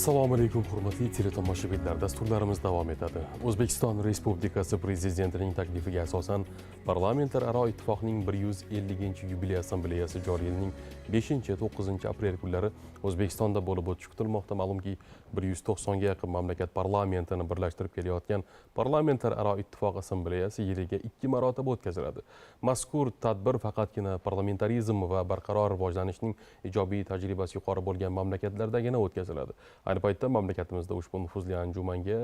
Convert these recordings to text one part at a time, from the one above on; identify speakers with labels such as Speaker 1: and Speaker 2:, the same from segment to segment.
Speaker 1: Assalomu alaykum, hurmatli teletomoshabinlar. Dasturlarimiz davom etadi. O'zbekiston Respublikasi Prezidentining taklifiga asosan Parlamentlararo ittifoqning 150-yubiley assambleyasi joriy yilning 5-9 aprel kunlari O'zbekistonda bo'lib o'tishi kutilmoqda. Ma'lumki, 190 ga yaqin mamlakat parlamentini birlashtirib kelayotgan Parlamentlararo ittifoq assambleyasi yiliga 2 marotaba o'tkaziladi. Mazkur tadbir faqatgina parlamentarizm va barqaror rivojlanishning ijobiy tajribasi yuqori bo'lgan mamlakatlardagina o'tkaziladi. Ayni paytda mamlakatimizda ushbu nufuzli anjumanga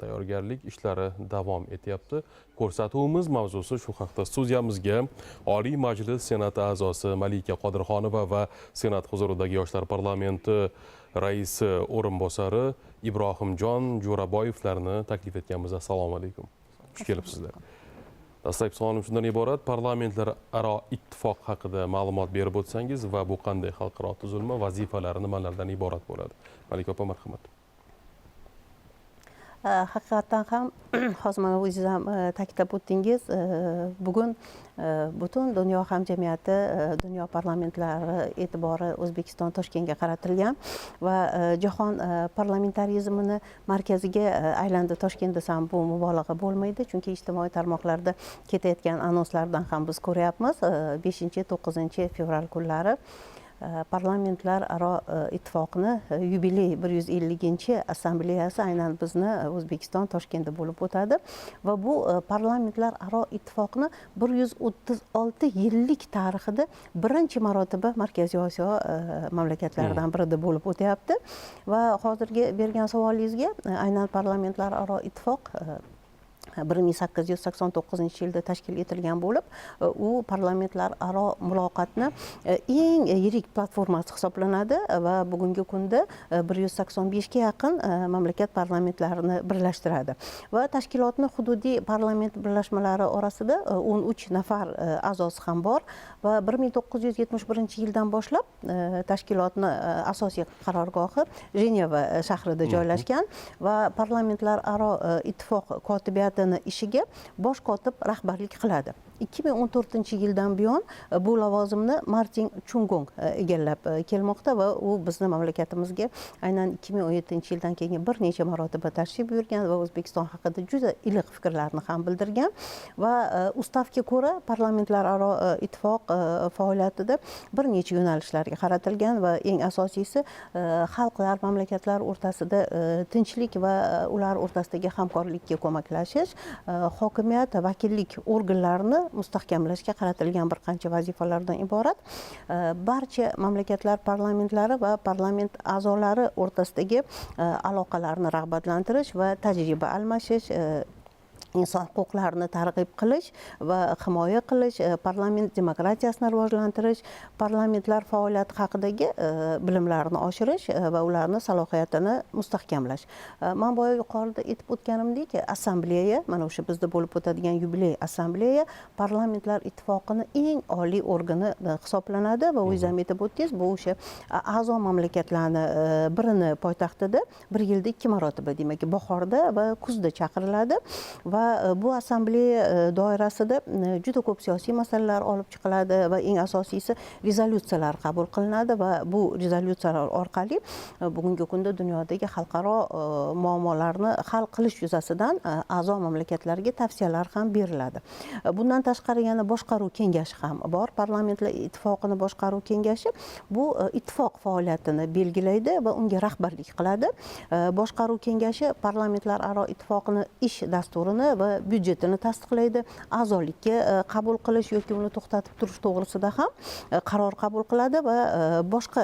Speaker 1: tayyorgarlik ishlari davom etyapti. Ko'rsatuvimiz mavzusi shu haqda. Studiyamizga Oliy Majlis Senati a'zosi Malika Qodirxonova va Senat huzuridagi Yoshlar parlamenti raisi o'rinbosari Ibrohimjon Jo'raboyevlarni taklif etganmiz. Assalomu alaykum. Xush kelibsizlar. Dastlabki savolim shundan iborat: Parlamentlararo ittifoq haqida ma'lumot berib o'tsangiz va bu qanday xalqaro tuzilma, vazifalari nimalardan iborat bo'ladi? Malika opa, marhamat.
Speaker 2: Haqiqatdan ham, hozir mana o'zingiz ham ta'kidlab o'tdingiz, bugun butun dunyo hamjamiyati, dunyo parlamentlari e'tibori O'zbekiston, Toshkentga qaratilgan va jahon parlamentarizmini markaziga aylandi Toshkent desam, bu mubolag'a bo'lmaydi, chunki ijtimoiy tarmoqlarda ketayotgan anonslardan ham biz ko'ryapmiz. 5-9 fevral kunlari Parlamentlararo ittifoqni yubiley 150-assambleyasi aynan bizni O'zbekiston, Toshkentda bo'lib o'tadi va bu Parlamentlararo ittifoqni 136 yillik tarixida birinchi marotaba Markaziy Osiyo mamlakatlaridan birida bo'lib o'tyapti. Va hozirgi bergan savolingizga, aynan Parlamentlararo ittifoq 1889-yilda tashkil etilgan bo'lib, u parlamentlararo muloqotni eng yirik platformasi hisoblanadi va bugungi kunda 185ga yaqin mamlakat parlamentlarini birlashtiradi. Va tashkilotni hududiy parlament birlashmalari orasida 13 nafar a'zosi ham bor. Va 1971-yildan boshlab tashkilotni asosiy qarorgohi Jeneva shahrida joylashgan va Parlamentlararo ittifoq kotibiyatini ishiga bosh kotib rahbarlik qiladi. 2014-yildan buyon bu lavozimni Martin Chungong egallab kelmoqda va u bizni mamlakatimizga aynan 2017-yildan keyin bir necha marotaba tashrif buyurgan va O'zbekiston haqida juda iliq fikrlarni ham bildirgan. Va ustavga ko'ra, Parlamentlararo ittifoq faoliyatida bir necha yo'nalishlarga qaratilgan va eng asosiysi xalqlar, mamlakatlar o'rtasida tinchlik va ular o'rtasidagi hamkorlikka ko'maklashish, hokimiyat, vakillik organlarini mustahkamlashga qaratilgan bir qancha vazifalardan iborat. Barcha mamlakatlar parlamentlari va parlament a'zolari o'rtasidagi aloqalarni rag'batlantirish va tajriba almashish, inson huquqlarini targ'ib qilish va himoya qilish, parlament demokratiyasini rivojlantirish, parlamentlar faoliyati haqidagi bilimlarni oshirish va ularni salohiyatini mustahkamlash. Man boya yuqorida aytib o'tganimdek, assambleya, mana o'sha bizda bo'lib o'tadigan yubiley assambleya Parlamentlar ittifoqini eng oliy organi hisoblanadi. Va o'zingiz ham aytib o'tdingiz, bu o'sha a'zo mamlakatlarni birini poytaxtida bir yilda ikki marotaba, demak, bahorda va kuzda chaqiriladi. Va bu assambleya doirasida juda ko'p siyosiy masalalar olib chiqiladi va eng asosiysi rezolyutsiyalar qabul qilinadi. Va bu rezolyutsiyalar orqali bugungi kunda dunyodagi xalqaro muammolarni hal qilish yuzasidan a'zo mamlakatlarga tavsiyalar ham beriladi. Bundan tashqari, yana boshqaruv kengashi ham bor. Parlamentlar ittifoqini boshqaruv kengashi bu ittifoq faoliyatini belgilaydi va unga rahbarlik qiladi. Boshqaruv kengashi Parlamentlararo ittifoqini ish dasturini va byudjetini tasdiqlaydi, a'zolikka qabul qilish yoki uni to'xtatib turish to'g'risida ham qaror qabul qiladi va boshqa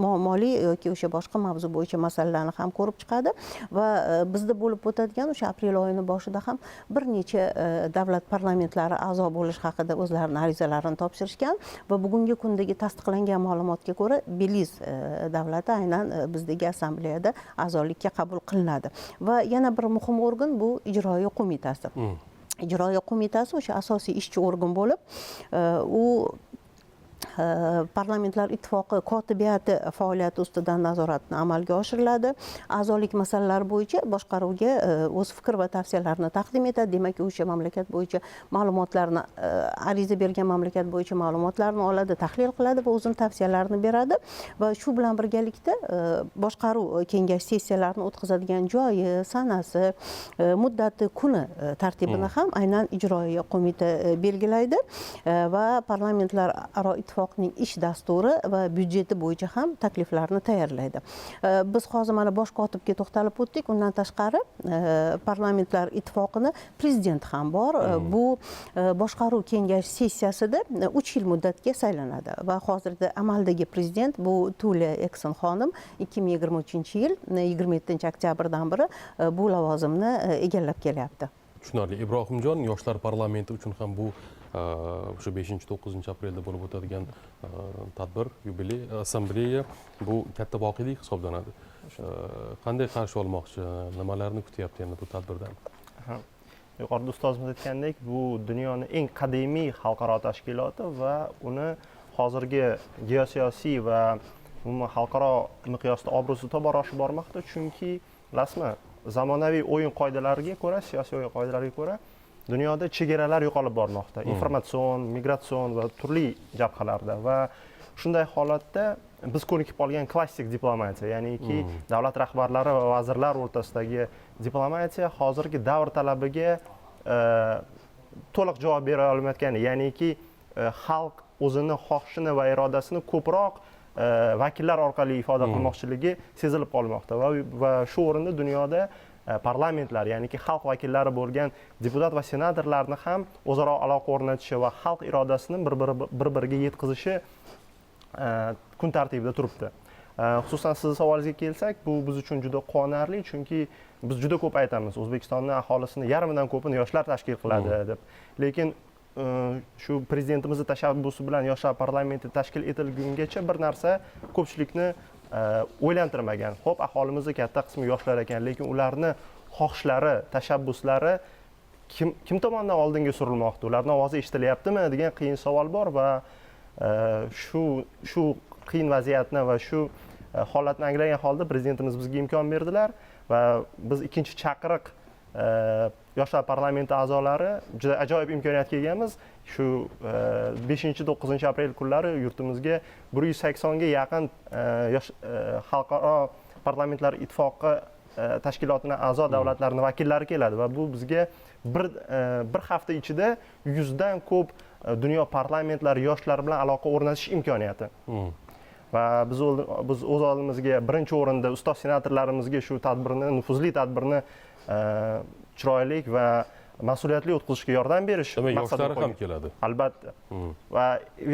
Speaker 2: muammoli yoki o'sha boshqa mavzu bo'yicha masalalarni ham ko'rib chiqadi. Va bizda bo'lib o'tadigan o'sha aprel oyini boshida ham bir necha davlat parlamentlari a'zo bo'lish haqida o'zlarini arizalarini topshirishgan va bugungi kundagi tasdiqlangan ma'lumotga ko'ra, Beliz davlati aynan bizdagi assambleyada a'zolikka qabul qilinadi. Va yana bir muhim organ bu ijroiya qo'mitasi. Ijroiya qo'mitasi o'sha asosiy ishchi organ bo'lib, u Parlamentlar ittifoqi kotibiyati faoliyati ustidan nazoratni amalga oshiriladi. A'zolik masalalari bo'yicha boshqaruvga o'z fikr va tavsiyalarini taqdim etadi. Demak, o'sha mamlakat bo'yicha ma'lumotlarni, ariza bergan mamlakat bo'yicha ma'lumotlarni oladi, tahlil qiladi va o'zini tavsiyalarini beradi. Va shu bilan birgalikda boshqaruv kengash sessiyalarini o'tkazadigan joyi, sanasi, muddati, kuni, tartibini ham aynan ijroiya qo'mita belgilaydi. Va parlamentlar aro ittifoqning ish dasturi va byudjeti bo'yicha ham takliflarni tayyorlaydi. Biz hozir mana bosh kotibga to'xtalib o'tdik. Undan tashqari, parlamentlar ittifoqini prezidenti ham bor. Bu boshqaruv kengash sessiyasida 3 yil muddatga saylanadi va hozirda amaldagi prezident bu Tuliya Ekson xonim 2023-yil 27-oktyabrdan beri bu lavozimni egallab kelyapti.
Speaker 1: Tushunarli. Ibrohimjon, yoshlar parlamenti uchun ham bu o'sha 5-9-aprelda bo'lib o'tadigan tadbir, yubiley assambleya, bu katta voqelik hisoblanadi. Qanday qarshi olmoqchi, nimalarni kutyapti endi bu tadbirdan?
Speaker 3: Yuqorida ustozimiz aytgandek, bu dunyoni eng qadimiy xalqaro tashkiloti va uni hozirgi geosiyosiy va umuman xalqaro miqyosda obro'si tobora oshib bormoqda, chunki bilasizmi, zamonaviy o'yin qoidalariga ko'ra, siyosiy o'yin qoidalariga ko'ra dunyoda chegaralar yo'qolib bormoqda, informatsion, migratsion va turli jabhalarda. Va shunday holatda biz ko'nikib qolgan klassik diplomatiya, ya'niki davlat rahbarlari va vazirlar o'rtasidagi diplomatiya hozirgi davr talabiga to'liq javob bera olmayotgani, ya'niki xalq o'zini xohishini va irodasini ko'proq vakillar orqali ifoda qilmoqchiligi sezilib qolmoqda. Va shu o'rinda dunyoda parlamentlar, ya'niki xalq vakillari bo'lgan deputat va senatorlarni ham o'zaro aloqa o'rnatishi va xalq irodasini bir biriga yetkazishi kun tartibida turibdi. Xususan, sizni savolingizga kelsak, bu biz uchun juda quvonarli, chunki biz juda ko'p aytamiz, O'zbekistonni aholisini yarmidan ko'pini yoshlar tashkil qiladi deb. Lekin shu prezidentimizni tashabbusi bilan yoshlar parlamenti tashkil etilgungacha bir narsa ko'pchilikni o'ylantirmagan. Ho'p, aholimizni katta qismi yoshlar ekan, lekin ularni xohishlari, tashabbuslari kim kim tomonidan oldinga surilmoqda, ularni ovozi eshitilyaptimi degan qiyin savol bor. Va shu qiyin vaziyatni va shu holatni anglagan holda prezidentimiz bizga imkon berdilar va biz ikkinchi chaqiriq yoshlar parlamenti a'zolari juda ajoyib imkoniyatga egamiz. Shu 5-9-aprel kunlari yurtimizga 180ga yaqin yosh xalqaro parlamentlar ittifoqi tashkilotini a'zo davlatlarini vakillari keladi va bu bizga bir hafta ichida 100dan ko'p dunyo parlamentlari yoshlari bilan aloqa o'rnatish imkoniyati. Va biz o'z oldimizga birinchi o'rinda ustoz senatorlarimizga shu tadbirni, nufuzli tadbirni chiroyli va mas'uliyatli o'tkazishga yordam berish
Speaker 1: Demak,
Speaker 3: maqsadini
Speaker 1: yoshlari ham
Speaker 3: qo'ygan.
Speaker 1: keladi.
Speaker 3: Albatta. Va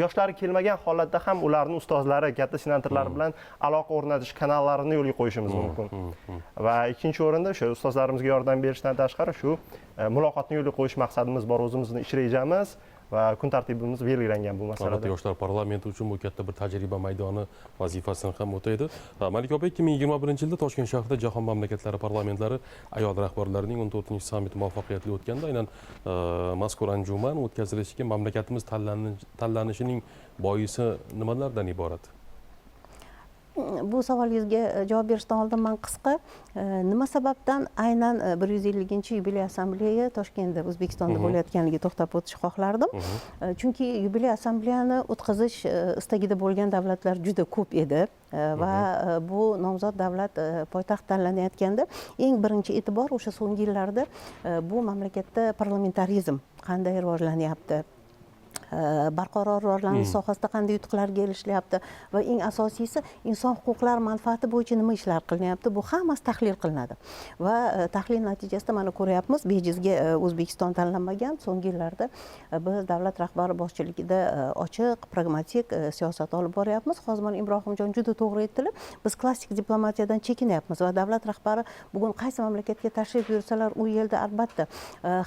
Speaker 3: yoshlari kelmagan holatda ham ularni ustozlari, katta senatorlar bilan aloqa o'rnatish kanallarini yo'lga qo'yishimiz mumkin. Va ikkinchi o'rinda o'sha ustozlarimizga yordam berishdan tashqari shu muloqotni yo'lga qo'yish maqsadimiz bor, o'zimizni ish rejamiz va kun tartibimiz belgilangan bu masalada.
Speaker 1: Albatta, yoshlar parlamenti uchun bu katta bir tajriba maydoni vazifasini ham o'taydi. Malika opa, 2021-yilda Toshkent shahrida jahon mamlakatlari parlamentlari ayol rahbarlarining 14-sammiti muvaffaqiyatli o'tganda aynan mazkur anjuman o'tkazilishiga mamlakatimiz tanlanishining boisi nimalardan iborat?
Speaker 2: Bu savolingizga javob berishdan oldin man qisqa nima sababdan aynan 150-yubiley assambleya Toshkentda, O'zbekistonda bo'layotganligiga to'xtab o'tishni xohlardim. Chunki yubiley assambleyani o'tkazish istagida bo'lgan davlatlar juda ko'p edi. Va bu nomzod davlat poytaxt tanlanayotganda eng birinchi e'tibor o'sha so'nggi yillarda bu mamlakatda parlamentarizm qanday rivojlanyapti, barqaror rivojlanish sohasida qanday yutuqlarga erishilyapti va eng asosiysi, inson huquqlari manfaati bo'yicha nima ishlar qilinyapti, bu hammasi tahlil qilinadi. Va tahlil natijasida mana ko'ryapmiz, bejizga O'zbekiston tanlanmagan. So'nggi yillarda biz davlat rahbari boshchiligida ochiq, pragmatik siyosat olib boryapmiz. Hozir mana Ibrohimjon juda to'g'ri aytdilar, biz klassik diplomatiyadan chekinyapmiz va davlat rahbari bugun qaysi mamlakatga tashrif buyursalar, u yerda albatta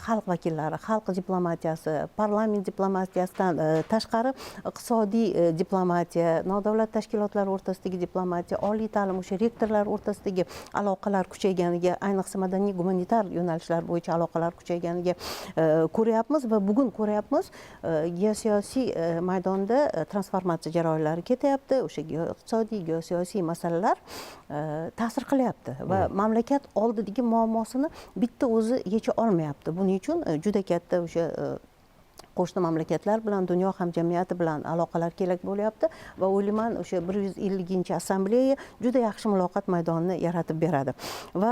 Speaker 2: xalq vakillari, xalq diplomatiyasi, parlament diplomatiyasi. diplomasidan tashqari iqtisodiy diplomatiya, nodavlat tashkilotlar o'rtasidagi diplomatiya, oliy ta'lim, o'sha rektorlar o'rtasidagi aloqalar kuchayganiga, ayniqsa madaniy gumanitar yo'nalishlar bo'yicha aloqalar kuchayganiga ko'ryapmiz. Va bugun ko'ryapmiz, geosiyosiy maydonda transformatsiya jarayonlari ketyapti, o'sha geoiqtisodiy, geosiyosiy masalalar ta'sir qilyapti va mamlakat oldidagi muammosini bitta o'zi yecha olmayapti. Buning uchun juda katta o'sha qo'shni mamlakatlar bilan, dunyo hamjamiyati bilan aloqalar kerak bo'lyapti. Va o'ylayman, o'sha 150-assambleya juda yaxshi muloqot maydonini yaratib beradi. Va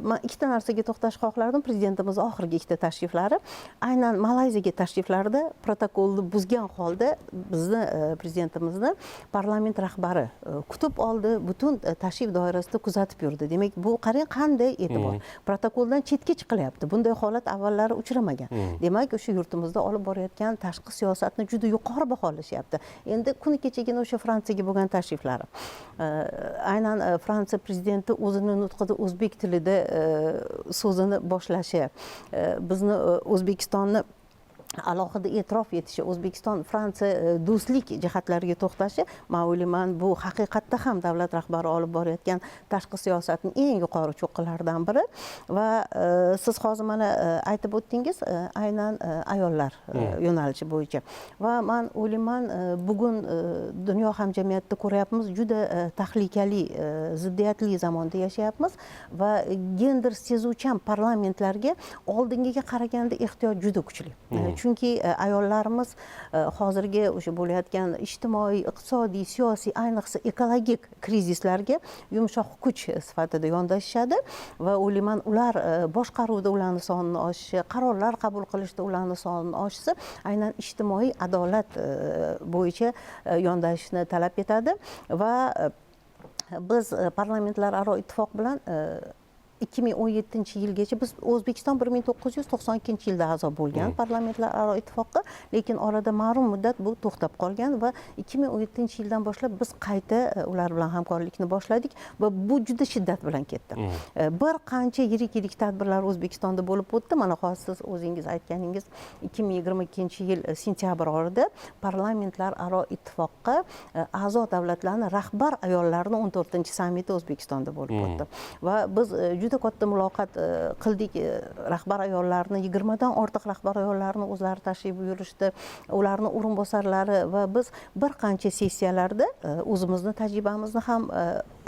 Speaker 2: man ikkita narsaga to'xtashni xohlardim. Prezidentimiz oxirgi ikkita tashriflari, aynan Malayziyaga tashriflarida protokolni buzgan holda bizni prezidentimizni parlament rahbari kutib oldi, butun tashrif doirasida kuzatib yurdi. Demak, bu qarang, qanday e'tibor, protokoldan chetga chiqilyapti. Bunday holat avvallari uchramagan. Demak, o'sha yurtimizda olib borayotgan tashqi siyosatni juda yuqori baholashyapti. Endi kuni kechagina o'sha Fransiyaga bo'lgan tashriflari, aynan Fransiya prezidenti o'zini nutqida o'zbek tilida so'zini boshlashi, bizni, O'zbekistonni alohida e'tirof etishi, O'zbekiston Fransiya do'stlik jihatlariga to'xtashi, man o'ylayman, bu haqiqatda ham davlat rahbari olib borayotgan tashqi siyosatning eng yuqori cho'qqilaridan biri. Va siz hozir mana aytib o'tdingiz, aynan ayollar yo'nalishi bo'yicha. Va man o'ylayman, bugun dunyo hamjamiyatida ko'ryapmiz, juda tahlikali, ziddiyatli zamonda yashayapmiz va gender sezuvchan parlamentlarga oldingiga qaraganda ehtiyoj juda kuchli. Chunki ayollarimiz hozirgi o'sha bo'layotgan ijtimoiy, iqtisodiy, siyosiy, ayniqsa ekologik krizislarga yumshoq kuch sifatida yondashishadi. Va o'ylayman, ular boshqaruvda ularni sonini oshishi, qarorlar qabul qilishda ularni sonini oshishi aynan ijtimoiy adolat bo'yicha yondashishni talab etadi. Va biz Parlamentlararo ittifoq bilan 2017-yilgacha, biz, O'zbekiston 1992-yilda a'zo bo'lgan Parlamentlararo ittifoqqa, lekin orada ma'lum muddat bu to'xtab qolgan va 2017-yildan boshlab biz qayta ular bilan hamkorlikni boshladik va bu juda shiddat bilan ketdi. Bir qancha yirik yirik tadbirlar O'zbekistonda bo'lib o'tdi. Mana hozir siz o'zingiz aytganingiz, 2022-yil sentyabr oyida Parlamentlararo ittifoqqa a'zo davlatlarni rahbar ayollarini 14-sammiti O'zbekistonda bo'lib o'tdi va biz juda katta muloqot qildik. Rahbar ayollarni, 20dan ortiq rahbar ayollarni o'zlari tashrif buyurishdi, ularni o'rinbosarlari, va biz bir qancha sessiyalarda o'zimizni tajribamizni ham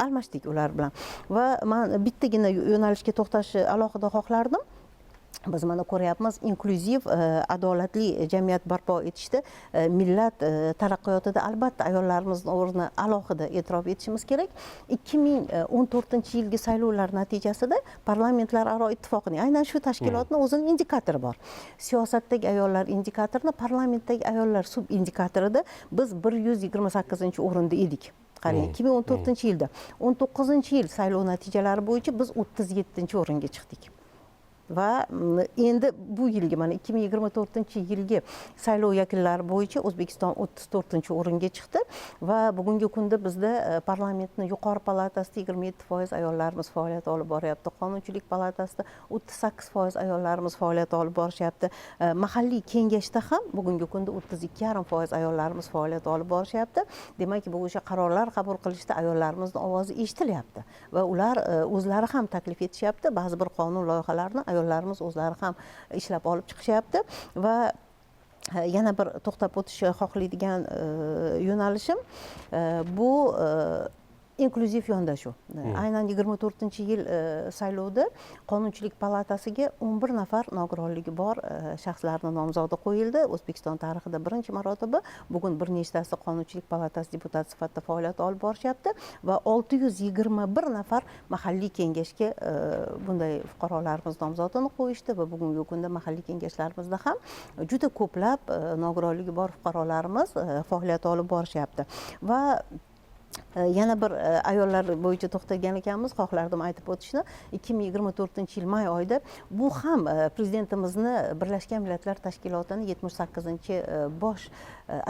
Speaker 2: almashdik ular bilan. Va man bittagina yo'nalishga to'xtashni alohida xohlardim. Biz mana ko'ryapmiz, inklyuziv, adolatli jamiyat barpo etishda, millat taraqqiyotida albatta ayollarimizni o'rnini alohida e'tirof etishimiz kerak. 2014-yilgi saylovlar natijasida Parlamentlararo ittifoqining, aynan shu tashkilotni o'zini indikatori bor, siyosatdagi ayollar indikatorini, parlamentdagi ayollar sub indikatorida biz 128-o'rinda edik. Qarang, 2014-yilda. 19-yil saylov natijalari bo'yicha biz 37-o'ringa chiqdik va endi bu yilgi, mana 2024-yilgi saylov yakunlari bo'yicha O'zbekiston 34-o'ringa chiqdi. Va bugungi kunda bizda parlamentni yuqori palatasida 27% ayollarimiz faoliyat olib boryapti, qonunchilik palatasida 38% ayollarimiz faoliyat olib borishyapti, mahalliy kengashda ham bugungi kunda 32,5% ayollarimiz faoliyat olib borishyapti. Demak, bu o'sha qarorlar qabul qilishda ayollarimizni ovozi eshitilyapti va ular o'zlari ham taklif etishyapti, ba'zi bir qonun loyihalarini ayollarimiz o'zlari ham ishlab olib chiqishyapti. Va yana bir to'xtab o'tishni xohlaydigan yo'nalishim bu inklyuziv yondashuv. Aynan 24-yil saylovda qonunchilik palatasiga 11 nafar nogironligi bor shaxslarni nomzodi qo'yildi O'zbekiston tarixida birinchi marotaba. Bugun bir nechtasi qonunchilik palatasi deputati sifatida faoliyat olib borishyapti va 621 nafar mahalliy kengashga bunday fuqarolarimiz nomzodini qo'yishdi va bugungi kunda mahalliy kengashlarimizda ham juda ko'plab nogironligi bor fuqarolarimiz faoliyat olib borishyapti. Va yana bir ayollar bo'yicha to'xtagan ekanmiz, xohlardim aytib o'tishni. 2024-yil may oyida, bu ham prezidentimizni Birlashgan Millatlar Tashkilotini 78-bosh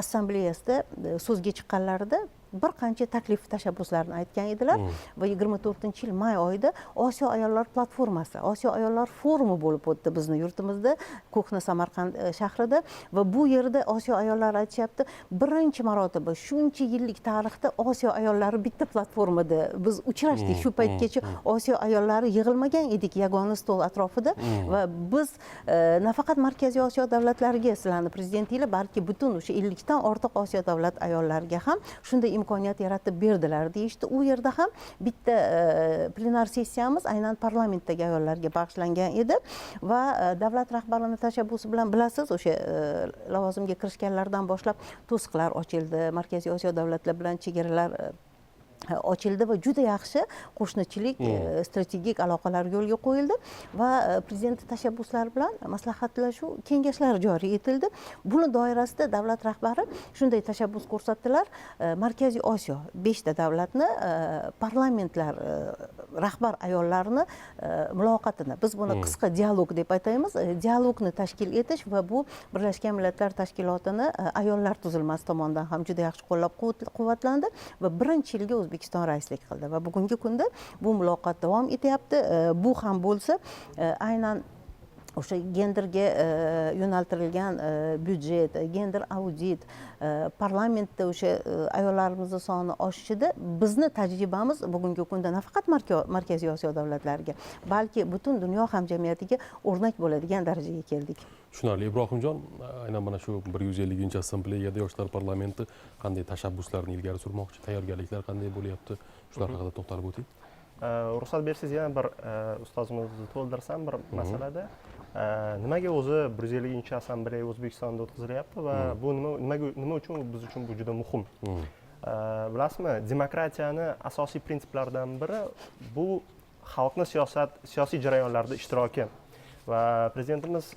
Speaker 2: assambleyasida so'zga chiqqanlarida Bir qancha taklif, tashabbuslarni aytgan edilar va 24-yil may oyida Osiyo ayollar platformasi, Osiyo ayollar forumi bo'lib o'tdi bizni yurtimizda, ko'hna Samarqand shahrida. Va bu yerda Osiyo ayollari aytishyapti, birinchi marotaba shuncha yillik tarixda Osiyo ayollari bitta platformada biz uchrashdik. Shu paytgacha Osiyo ayollari yig'ilmagan edik yagona stol atrofida. Va biz nafaqat Markaziy Osiyo davlatlariga, sizlarni prezidentinglar, balki butun o'sha 50 dan ortiq Osiyo davlat ayollariga ham shunday imkoniyat yaratib berdilar, deyishdi. U yerda ham bitta plenar sessiyamiz aynan parlamentdagi ayollarga bag'ishlangan edi. Va davlat rahbarini tashabbusi bilan, bilasiz, o'sha lavozimga kirishganlaridan boshlab to'siqlar ochildi, Markaziy Osiyo davlatlari bilan chegaralar ochildi va juda yaxshi qo'shnichilik, strategik aloqalar yo'lga qo'yildi. Va prezident tashabbuslari bilan maslahatlashuv kengashlari joriy etildi. Buni doirasida davlat rahbari shunday tashabbus ko'rsatdilar: Markaziy Osiyo beshta davlatni parlamentlar rahbar ayollarini muloqotini, biz buni qisqa dialog deb ataymiz, dialogni tashkil etish. Va bu Birlashgan Millatlar Tashkilotini ayollar tuzilmasi tomonidan ham juda yaxshi qo'llab quvvatlandi va birinchi yilga O'zbekiston raislik qildi va bugungi kunda bu muloqot davom etyapti. Bu ham bo'lsa aynan o'sha genderga yo'naltirilgan byudjet, gender audit, parlamentda o'sha ayollarimizni soni oshishida bizni tajribamiz bugungi kunda nafaqat Markaziy Osiyo davlatlariga, balki butun dunyo hamjamiyatiga o'rnak bo'ladigan darajaga keldik.
Speaker 1: Tushunarli. Ibrohimjon, aynan mana shu 150- assambleyada yoshlar parlamenti qanday tashabbuslarni ilgari surmoqchi, tayyorgarliklar qanday bo'lyapti, shular haqida to'xtalib o'ting.
Speaker 3: Ruxsat bersangiz, yana bir ustozimizni to'ldirsam bir masalada. Nimaga o'zi 150- assambleya O'zbekistonda o'tkazilyapti va bu nima, nimaga, nima uchun biz uchun bu juda muhim? Bilasizmi, demokratiyani asosiy prinsiplaridan biri bu xalqni siyosiy jarayonlarda ishtiroki. Va prezidentimiz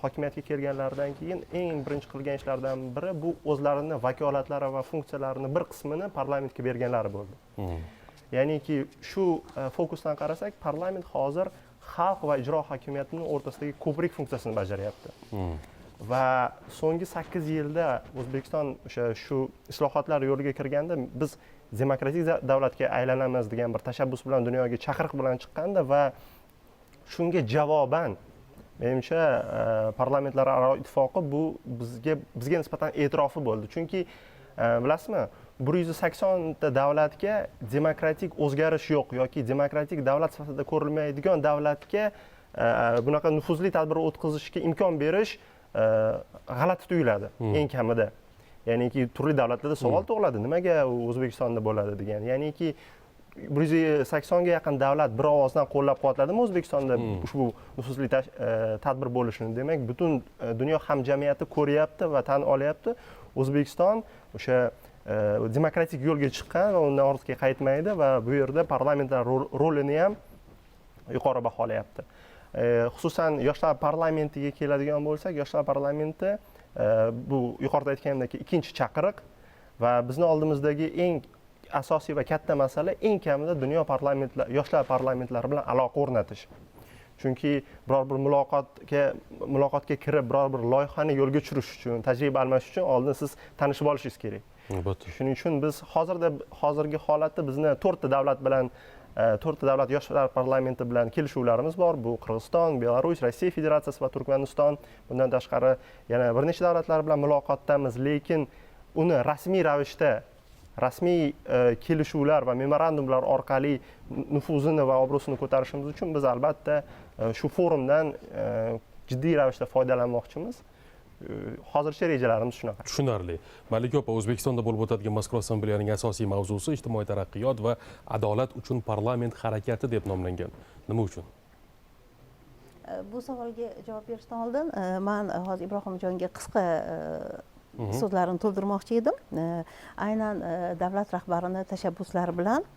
Speaker 3: hokimiyatga kelganlaridan keyin eng birinchi qilgan ishlaridan biri bu o'zlarini vakolatlari va funksiyalarini bir qismini parlamentga berganlari bo'ldi. Ya'niki shu fokusdan qarasak, parlament hozir xalq va ijro hokimiyatini o'rtasidagi ko'prik funksiyasini bajaryapti. Va so'nggi 8 yilda O'zbekiston o'sha shu islohotlar yo'liga kirganda, biz demokratik davlatga aylanamiz degan bir tashabbus bilan dunyoga chaqiriq bilan chiqqanda va shunga javoban, menimcha, parlamentlararo ittifoqi bu bizga nisbatan e'tirofi bo'ldi. Chunki bilasizmi, 180 ta davlatga demokratik o'zgarish yo'q yoki demokratik davlat sifatida ko'rilmaydigan davlatga bunaqa nufuzli tadbir o'tkazishga imkon berish g'alati tuyuladi eng kamida. Ya'niki turli davlatlarda savol tug'iladi, nimaga u O'zbekistonda bo'ladi degan. Ya'niki 180ga yaqin davlat bir ovozdan qo'llab quvvatladimi O'zbekistonda ushbu nufuzli tadbir bo'lishini, demak, butun dunyo hamjamiyati ko'ryapti va tan olyapti, O'zbekiston o'sha demokratik yo'lga chiqqan va undan ortga qaytmaydi va bu yerda parlamentlar rolini ham yuqori baholayapti. Xususan, yoshlar parlamentiga keladigan bo'lsak, yoshlar parlamenti bu yuqorida aytganimdek ikkinchi chaqiriq va bizni oldimizdagi eng asosiy va katta masala eng kamida dunyo parlamentlar, yoshlar parlamentlari bilan aloqa o'rnatish. Chunki biror bir muloqotga kirib, biror bir loyihani yo'lga tushirish uchun, tajriba almashish uchun oldin siz tanishib olishingiz kerak. Shuning uchun biz hozirgi holatda bizni to'rtta davlat bilan, to'rtta davlat yoshlar parlamenti bilan kelishuvlarimiz bor. Bu Qirg'iziston, Belarus, Rossiya Federatsiyasi va Turkmaniston. Bundan tashqari yana bir necha davlatlar bilan muloqotdamiz, lekin uni rasmiy ravishda, rasmiy kelishuvlar va memorandumlar orqali nufuzini va obro'sini ko'tarishimiz uchun biz albatta shu forumdan jiddiy ravishda foydalanmoqchimiz. Hozircha rejalarimiz shunaqa.
Speaker 1: Tushunarli. Malika opa, O'zbekistonda bo'lib o'tadigan mazkur assambleyaning asosiy mavzusi ijtimoiy taraqqiyot va adolat uchun parlament harakati deb nomlangan. Nima uchun?
Speaker 2: Bu savolga javob berishdan oldin man hozir Ibrohimjonga qisqa so'zlarini to'ldirmoqchi edim. Aynan davlat rahbarini tashabbuslari bilan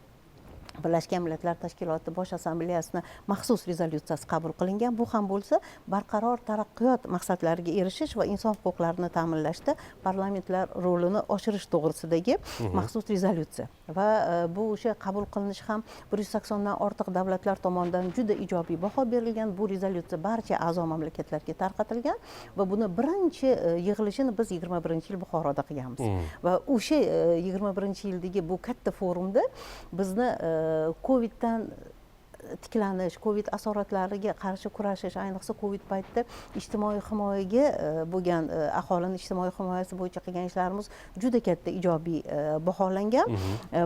Speaker 2: Birlashgan Millatlar Tashkiloti Bosh Assambleyasini maxsus rezolyutsiyasi qabul qilingan. Bu ham bo'lsa barqaror taraqqiyot maqsadlariga erishish va inson huquqlarini ta'minlashda parlamentlar rolini oshirish to'g'risidagi maxsus rezolyutsiya. Va bu o'sha qabul qilinishi ham 180dan ortiq davlatlar tomonidan juda ijobiy baho berilgan. Bu rezolyutsiya barcha a'zo mamlakatlarga tarqatilgan va buni birinchi yig'ilishini biz 21-yil Buxoroda qilganmiz. Va o'sha 21-yildagi bu katta forumda bizni Coviddan tiklanish, Covid asoratlariga qarshi kurashish, ayniqsa Covid paytida ijtimoiy himoyaga bo'lgan aholini ijtimoiy himoyasi bo'yicha qilgan ishlarimiz juda katta ijobiy baholangan.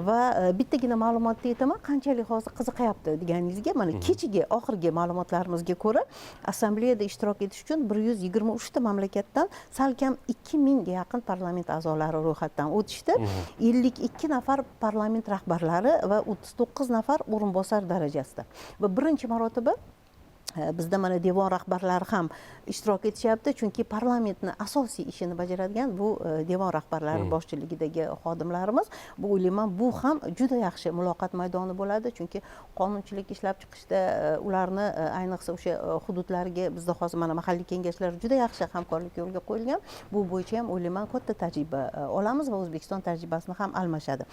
Speaker 2: Va bittagina ma'lumotni aytaman, qanchalik hozir qiziqayapti deganingizga, mana kechagi oxirgi ma'lumotlarimizga ko'ra, assambleyada ishtirok etish uchun 123ta mamlakatdan salkam 2000ga yaqin parlament a'zolari ro'yxatdan o'tishdi. 52 nafar parlament rahbarlari va 39 nafar o'rinbosar darajasida. Va birinchi marotaba bizda mana devon rahbarlari ham ishtirok etishyapti, chunki parlamentni asosiy ishini bajaradigan bu devon rahbarlari boshchiligidagi xodimlarimiz. Bu, o'ylayman, bu ham juda yaxshi muloqot maydoni bo'ladi, chunki qonunchilik ishlab chiqishda ularni, ayniqsa o'sha hududlarga, bizda hozir mana mahalliy kengashlar juda yaxshi hamkorlik yo'lga qo'yilgan. Bu bo'yicha ham, o'ylayman, katta tajriba olamiz va O'zbekiston tajribasini ham almashadi.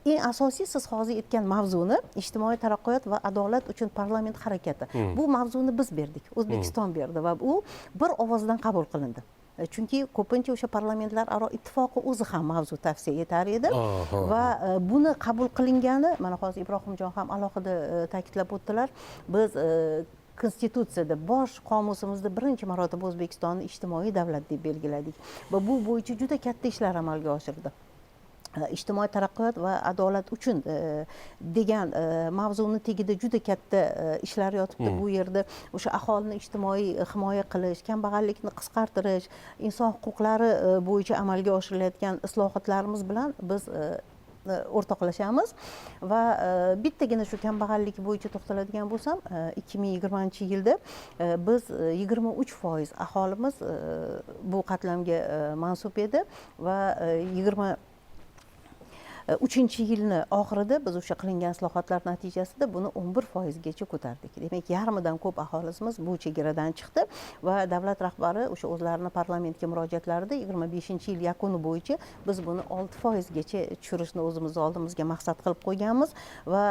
Speaker 2: Eng asosiy siz hozir aytgan mavzuni, ijtimoiy taraqqiyot va adolat uchun parlament harakati, bu mavzuni biz berdik, O'zbekiston berdi va u bir ovozdan qabul qilindi. Chunki ko'pincha o'sha Parlamentlararo ittifoqi o'zi ham mavzu tavsiya etar edi. Va buni qabul qilingani, mana hozir Ibrohimjon ham alohida ta'kidlab o'tdilar, biz konstitutsiyada, bosh qomusimizda birinchi marotaba O'zbekistonni ijtimoiy davlat deb belgiladik va bu bo'yicha juda katta ishlar amalga oshirildi. Ijtimoiy taraqqiyot va adolat uchun degan mavzuni tagida juda katta ishlar yotibdi. Bu yerda o'sha aholini ijtimoiy himoya qilish, kambag'allikni qisqartirish, inson huquqlari bo'yicha amalga oshirilayotgan islohotlarimiz bilan biz o'rtoqlashamiz. Va bittagina shu kambag'allik bo'yicha to'xtaladigan bo'lsam, 2020-yilda biz 23% aholimiz bu qatlamga mansub edi va 23-yilni oxirida biz o'sha qilingan islohotlar natijasida buni 11%gacha ko'tardik. Demak, yarmidan ko'p aholimiz bu chegaradan chiqdi va davlat rahbari o'sha o'zlarini parlamentga murojaatlarida 25-yil yakuni bo'yicha biz buni 6%gacha tushirishni o'zimizni oldimizga maqsad qilib qo'yganmiz. Va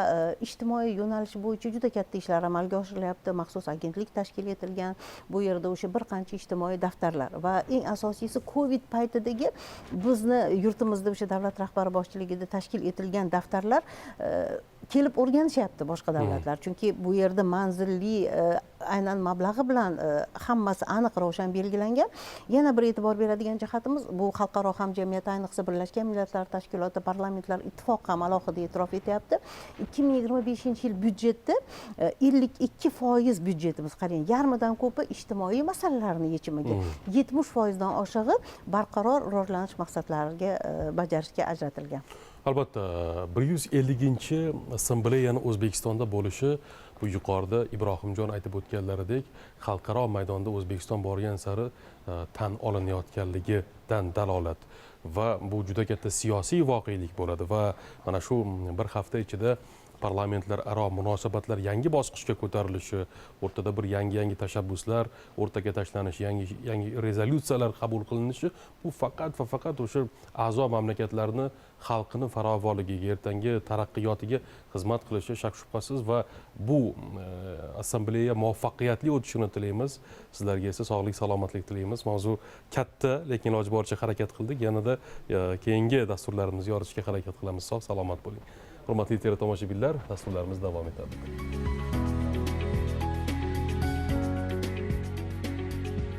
Speaker 2: ijtimoiy yo'nalish bo'yicha juda katta ishlar amalga oshirilyapti. Maxsus agentlik tashkil etilgan, bu yerda o'sha bir qancha ijtimoiy daftarlar va eng asosiysi, Covid paytidagi bizni yurtimizda o'sha davlat rahbari boshchiligida tashkil etilgan daftarlar kelib o'rganishyapti boshqa davlatlar, chunki bu yerda manzilli, aynan mablag'i bilan hammasi aniq, ravshan belgilangan. Yana bir e'tibor beradigan jihatimiz, bu xalqaro hamjamiyat, ayniqsa Birlashgan Millatlar Tashkiloti, Parlamentlar ittifoqi ham alohida e'tirof etyapti. 2025-yil byudjetda 52% byudjetimiz, qarang, yarmidan ko'pi ijtimoiy masalalarni yechimiga, 70%dan oshig'i barqaror rivojlanish maqsadlariga bajarishga ajratilgan.
Speaker 1: Albatta, 150-assambleyani O'zbekistonda bo'lishi, bu yuqorida Ibrohimjon aytib o'tganlaridek, xalqaro maydonda O'zbekiston borgan sari tan olinayotganligidan dalolat va bu juda katta siyosiy voqelik bo'ladi. Va mana shu bir hafta ichida parlamentlararo munosabatlar yangi bosqichga ko'tarilishi, o'rtada bir yangi yangi tashabbuslar o'rtaga tashlanishi, yangi yangi rezolyutsiyalar qabul qilinishi, bu faqat va faqat o'sha a'zo mamlakatlarni xalqini farovonligiga, ertangi taraqqiyotiga xizmat qilishi shak shubhasiz. Va bu assambleya muvaffaqiyatli o'tishini tilaymiz. Sizlarga esa sog'lik salomatlik tilaymiz. Mavzu katta, lekin iloji boricha harakat qildik. Yanada keyingi dasturlarimizni yoritishga harakat qilamiz. Sog' salomat bo'ling, hurmatli teletomoshabinlar, dasturlarimiz davom etadi.